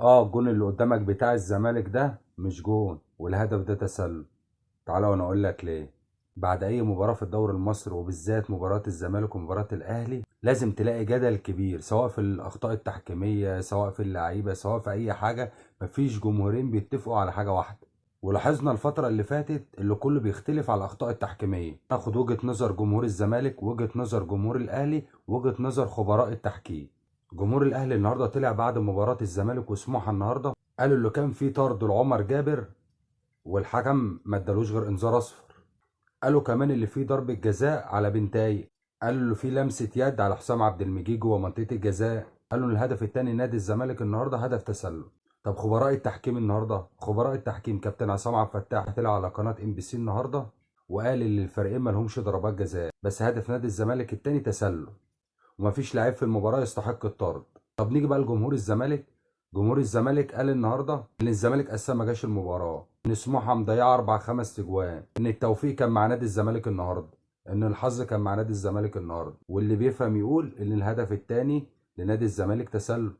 الجون اللي قدامك بتاع الزمالك ده مش جون، والهدف ده تسلل. تعالى وانا اقول لك ليه. بعد اي مباراة في الدوري المصري وبالذات مباراة الزمالك ومباراة الاهلي لازم تلاقي جدل كبير، سواء في الاخطاء التحكيمية، سواء في اللعيبة، سواء في اي حاجة. مفيش جمهورين بيتفقوا على حاجة واحدة. ولاحظنا الفترة اللي فاتت اللي كله بيختلف على الأخطاء التحكيمية. ناخد وجهة نظر جمهور الزمالك، وجهة نظر جمهور الأهلي، وجهة نظر خبراء التحكيم. جمهور الأهلي النهاردة طلع بعد مباراة الزمالك وسموحة النهاردة، قالوا اللي كان فيه طرد لعمر جابر والحكم ما ادالوش غير إنذار أصفر. قالوا كمان اللي فيه ضربة جزاء على بنتاي، قالوا اللي فيه لمسة يد على حسام عبد المجيد جوه منطقة الجزاء، قالوا إن الهدف الثاني نادي الزمالك النهارده هدف تسلل. طب خبراء التحكيم النهارده، خبراء التحكيم كابتن عصام عبد الفتاح طلع على قناة ام بي سي النهارده وقال ان الفريقين ما لهمش ضربات جزاء، بس هدف نادي الزمالك الثاني تسلل ومفيش لعيب في المباراة يستحق الطرد. طب نيجي بقى لجمهور الزمالك. جمهور الزمالك قال النهارده ان الزمالك اساسا ما جاش المباراة، ان سموحه مضيعة 4-5 اجوان، ان التوفيق كان مع نادي الزمالك النهارده، ان الحظ كان مع نادي الزمالك النهارده، واللي بيفهم يقول ان الهدف الثاني لنادي الزمالك تسلل.